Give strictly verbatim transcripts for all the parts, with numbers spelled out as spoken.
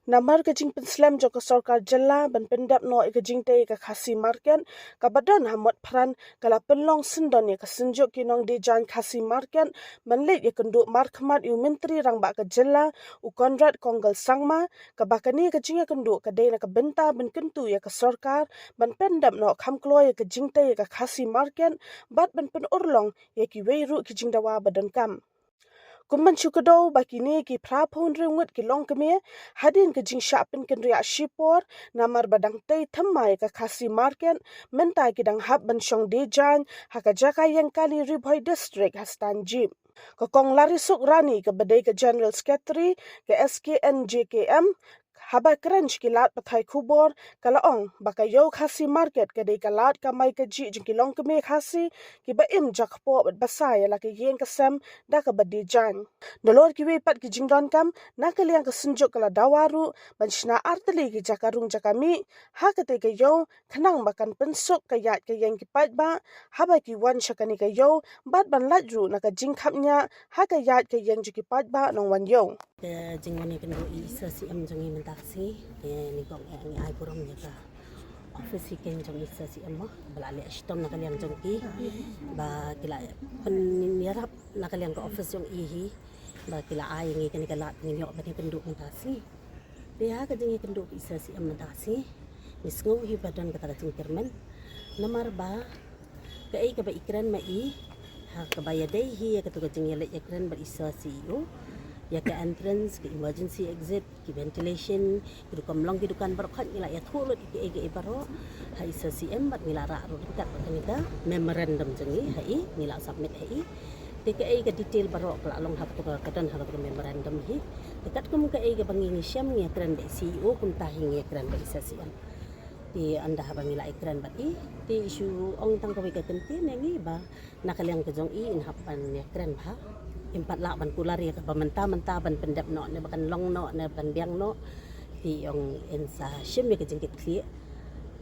Namar ka jingpynslem jong ka sorkar jylla ban pyndep noh ïa ka jingtei ïa ka Khasi Market kaba don ha Motphran, ka la pynlong syndon ïa ka Synjuk ki Nongdie Jaiñ Khasi Market ban leit ïakynduh markhmat ïa u Myntri Rangbah ka jylla, u Conrad Kongkal Sangma, kaba kane ka jingïakynduh ka dei na ka bynta ban kyntu ïa ka sorkar ban pyndep noh kham kloi ïa ka jingtei ïa ka Khasi Market bad ban pynurlong ïa kiwei ruh ki jingdawa ba donkam. Kum ban shu kdew ba kine ki phra phew hynriew ngut ki longkmie hadien ka jingshah pynkynriah shipor namar ba dang tei thymmai ka Khasi Market, mynta ki dang hap ban shong die jaiñ ha ka jaka ïeng kali Ri Bhoi District ha Stand Jeep. Ka Kong Larisuk Rani kaba dei ka General Secretary ka S K N J K M, haba kren sha ki lad pathai khubor, ka la ong ba ka ïew Khasi Market ka dei ka lad kamai kajih jong ki longkmie Khasi kiba im jakpoh bad basa ïa la ka ïing ka sem da kaba die jaiñ. Nalor kiwei pat ki jingdonkam, na ka liang ka Synjuk ka la dawa ruh ban shna artylli ki jaka rung jaka mih ha katei ka ïew, khnang ba kan pynsuk ka ïaid ka ïeng ki paidbah haba ki wan sha kane ka ïew, bad ban lait ruh na ka jingkhapngiah ha ka ïaid ka ïeng jong ki paidbah nongwan ïew. Ka jingwan ïakynduh i Sir C M jong ngi mynta ka sngi, te nyngkong eh ngi ai burom ïa ka office hi kein jong i Sir C M mo, ba la leh shitom na ka liang jong ki, ba ki la pynïarap na ka liang ka office jong i hi, ba ki la ai ïa ngi kane ka lad ngin ïoh ban ïakynduh mynta ka sngi. Te ha ka jingïakynduh ka i Sir C M mynta ka sngi, ngi sngew hi ba don kata ka jingkyrmen. Namar ba kaei kaba i kren ma i, ha kaba ïadei hi ïa katu ka jingïaleit ïakren bad i Sir C E O ïa ka entrance, ka emergency exit, ki ventilation, ki rukom long ki dukan baroh, ngi la ïathuh lut ïa kiei kiei baroh ha i Sir C M bad ngi la rah ruh ryngkat bad kane ka memorandum jong ngi ha i, ngi la submit ha i. Te kaei ka detail baroh ka la long ha katu ka, ka don ha katu ka memorandum hi. Te katkum kaei kaba ngi ngi shem ngi ïakren bad i C E O, kumta hi ngi ïakren bad i Sir C M. Te ynda haba ngi la ïakren bad i, te i shu ong tang kawei ka kyntien ïa ngi ba na ka liang ka jong i, in hap ban ïakren bha. Im pat lah ban kular ïa kaba mynta mynta ban pyndep noh ne ba kan long noh ne ban biang noh. Te i ong in sa shim ïa ka jingkitkhlieh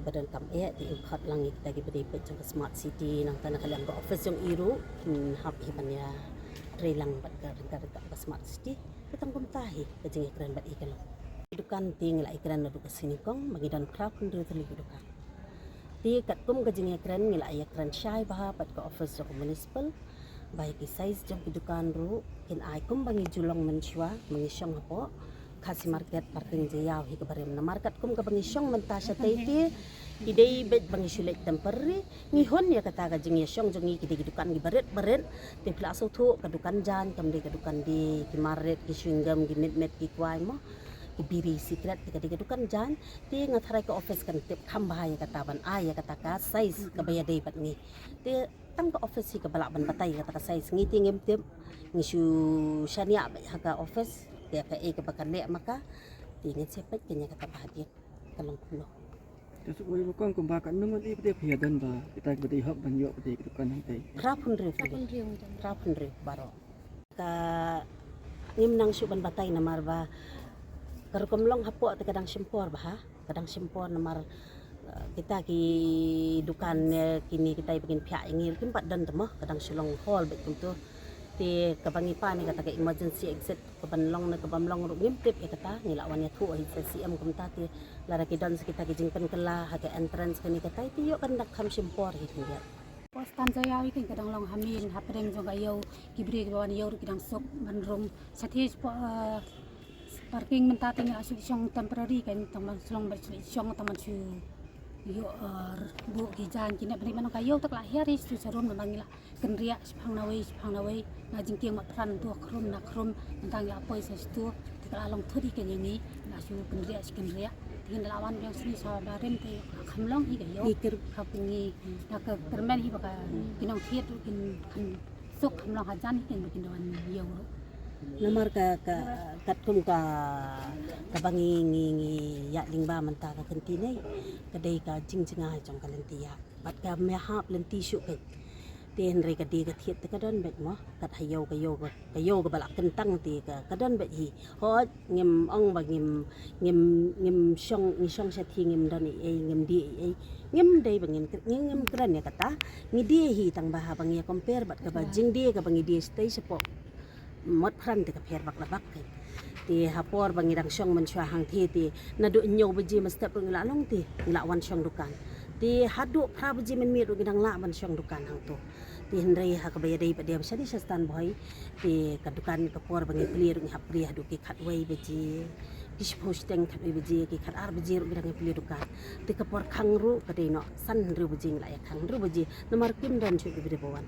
ba donkam eh, te in khot lang ïa kita kiba dei peit jong ka Smart City, nangta na ka liang ka office jong i ruh in hap hi ban ïatreilang bad ka ryngkat ryngkat ka Smart City. Te tang kumta hi ka jingïakren bad i ka long. Dukan te ngi la ïakren naduh ka sngi nyngkong ba ngi don phra phew hynriew tylli ki dukan. Te katkum ka jingïakren ngi la ïakren shai bha bad ka office jong ka municipal ba ïa ki size jong ki dukan ruh kin ai kumba ngi ju long mynshuwa ba ngi shong hapoh Khasi Market, parking jingïaw hi kaba rim. Namar katkum kaba ngi shong mynta shatei te ki dei beit ba ngi shu leit temporary. Ngi hun ïa kata ka jingïashong jong ngi, ki dei ki dukan kiba rit ba rit. Te phi la sngewthuh ka dukan jaiñ kam dei ka dukan die, ki marit, ki chewing gum, ki mitmit, ki kwai mo, ki biri, cigarette, te ka dei ka dukan jaiñ. Te nga tharai ka office kan tip kham bha ïa kata ban ai ïa kata ka size kaba ïadei bad ngi. Te tang ka office hi kaba lah ban batai ïa kata ka size, ngi te ngim tip. Ngi shu shaniah beit ha ka office, te kaei kaba kan leh ma ka, te ngin sa peit kein ïa kata ba hadien ka long kumno. Te shu wei ba kong kumba katno ngut i ba dei phi ïadon ba kita kiba dei hok ban ïoh ba dei ki dukan hangtei. Phra phew hynriew. Phra phew hynriew. Phra phew hynriew baroh. Ka ngim nang shuh ban batai namar ba ka rukom long hapoh te ka dang shim por bha, ka dang shim por namar, eh, kita ki dukan, eh, kine kita ba kin phiah ïa ngi ruh kim pat don te mo, ka dang shu long hall beit kumto. Te kaba ngi pan ïa kata ka emergency exit, kaban long ne kabym long ruh ngim tip ïa kata, ngi la wan ïathuh ha i C M kumta te lada ki don sa kita ki jingpynkylla ha ka entrance kane katai te ïoh kan da kham shim por hi khyndiat. Hapoh stand jingïaw hi kein ka dang long ha main, hapdeng jong ka ïew, ki briew kiba wan ïew ruh ki dang suk ban rung. Shatei shapoh, eh, parking mynta te ngi la shu shong temporary kein, tang ban shu long ban shu shong tang ban shu ïoh, eh, buh ki jaiñ kine, bad mynta ka ïew te ka la hiar hi shu sharum, namar ngi la kynriah shaphang nawei shaphang nawei, na jingkieng Motphran to khrum na khrum, mynta ngi la poi sha shatu, te ka la long thut hi kein ïa ngi, la shu kynriah shu kynriah. Te ngi la wan biang shane sha barim te ka kham long hi ka ïew. Ngi kyrpad ha ngi, na ka kyrmen hi ba ka ki nongthied ruh kin kham suk kham long hajan hi kein ba kin da wan ïew ruh. Namar ka, ka katkum ka, kaba ngi, ngi, ngi ïaid lyngba mynta ka kynti ne, ka dei ka jingjngai jong ka lynti ïa bad ka mih hap lynti shuh kein. Te hynrei ka die ka thied te ka don beit mo, kat ha ïew ka ïew ka, ka ïew kaba la kyntang te ka, ka don beit hi. Hooid, ngim ong ba ngim, ngim, ngim shong, ngi shong shathie ngim don ei ei, ngim die ei ei. Ngim dei ba ngin, ngim, ngim kren ïa kata. Ngi die hi tang ba haba ngi ïa compare bad kaba jingdie kaba ngi die shatei shapoh Mot phran te ka pher bak la bak kein. Te ha por ba ngi dang shong mynshuwa hangtei te naduh hynñiew baje mynstep ruh ngi la long te ngi la wan shong dukan. Te haduh phra baje mynmiet ruh ngi dang lah ban shong dukan hangto. Te hynrei ha kaba ïadei pat de ba shane sha Stan Bhoi te ka dukan ka por ba ngi plie ruh ngi hap plie haduh ki khatwei baje. Ki shiphew shiteng khatwei baje, ki khatar baje ruh ngi dang ïa plie dukan. Te ka por khang ruh ka dei noh san hynriew baje ngi la ïa khang, hynriew baje. Namar kim don shuh kiba dei ba wan.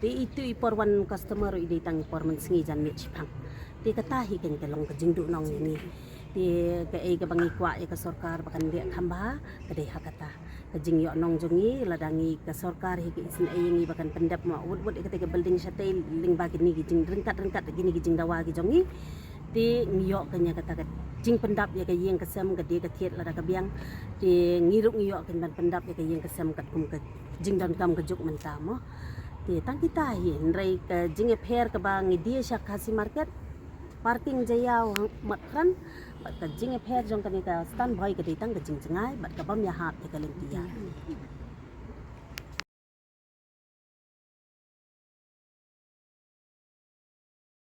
Te itu i por wan customer ruh i dei tang i por mynsngi janmiet shiphang. Te kata hi kein ka long ka jingduhnong ïa ngi. Te kaei kaba ngi kwah ïa ka sorkar ba kan leh kham bha ka dei ha kata. Ka jingïoh nong jong ngi, lada ngi ka sorkar hi ka isynei ïa ngi ba kan pyndep ma wut wut ïa kata ka building shatei lyngba kine ki jingryngkat ryngkat kine ki jingdawa ki jong ngi. Te ngi ïoh kein ïa kata ka jingpyndap ïa ka ïing ka sem ka die ka thied lada ka biang. Te ngi ruh ngi ïoh kein ban pyndap ïa ka ïing ka sem katkum ka jingdonkam ka juk mynta mo. Te tang kita hi, hynrei ka jingïapher kaba ngi die sha Khasi Market, parking jaïaw hang mat phran, bad ka jingïapher jong kane ka Stan Bhoi ka dei tang ka jingjngai bad ka bym ïahap ïa ka lynti ïa.